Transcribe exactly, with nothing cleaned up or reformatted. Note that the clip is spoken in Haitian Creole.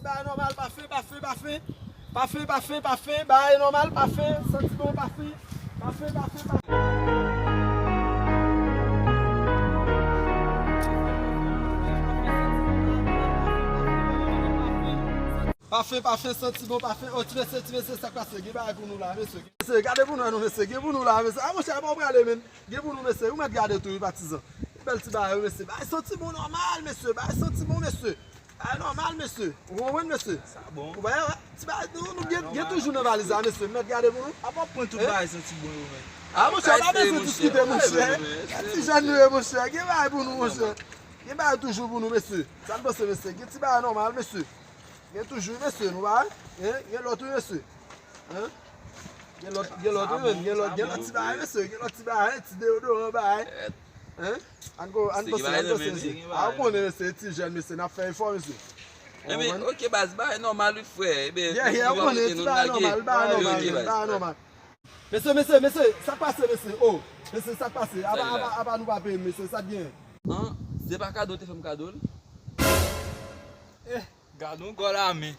Bagay nòmal, pa fen, pa fen, pa fen. Pa fen, pa fen, pa fen. Bagay nòmal, pa fen. Santi bon, pa fen. Pa fen, pa fen, pa fen. Pa fen, pa fen, santi bon, pa fen. O, ti mesye, ti mesye, sa k pase? Gen bagay pou nou la, mesye. Mesye, gade pou nou, non, mesye. Gen pou nou la, mesye. A, monchè, pa w prale, menm. Gen pou nou, mesye. Ou mèt gade tou, wi, patizan. Bèl ti bagay, wi, mesye. Bagay santi bon nòmal, mesye. Bagay santi bon, mesye. Bagay nòmal, mesye. Ou konprann, mesye? Sa bon. Ou wè, ti bagay, nou, nou gen, gen toujou nan valiz la, mesye. Mèt gade pou nou. Apa w pran tout bagay santi bon yo, men? A, monchè, pa bezwen diskite, monchè. Ti jèn nou ye, monchè. Gen bagay pou nou, monchè. Gen bagay toujou pou nou, mesye. Sa n panse, mesye? Gen ti bagay nòmal, mesye. Gen toujou, mesye, nou pa wè? Hein? Gen lòt, wi, mesye. Hein? Gen lòt, gen lòt, wi, men. Gen lòt, gen lòt ti bagay, mesye. Gen lòt ti bagay, ti deyodoran bagay. Hein? Ann go, ann pase, ann pase, mesye. A, ou konnen, mesye, ti jèn, mesye, n ap fè efò, mesye. Ou konprann? Ok, baz, bagay nòmal, wi, frè. Yeah, yeah, ou konnen, ti bagay nòmal, bagay nòmal, bagay nòmal. Mesye, mesye, mesye, sa k pase, mesye? Oh, mesye, sa k pase? Apa, apa, apa nou pa peye m, mesye, sa k gen? An, se pa kado te fè m kado l? Eh, gad on gòl a men.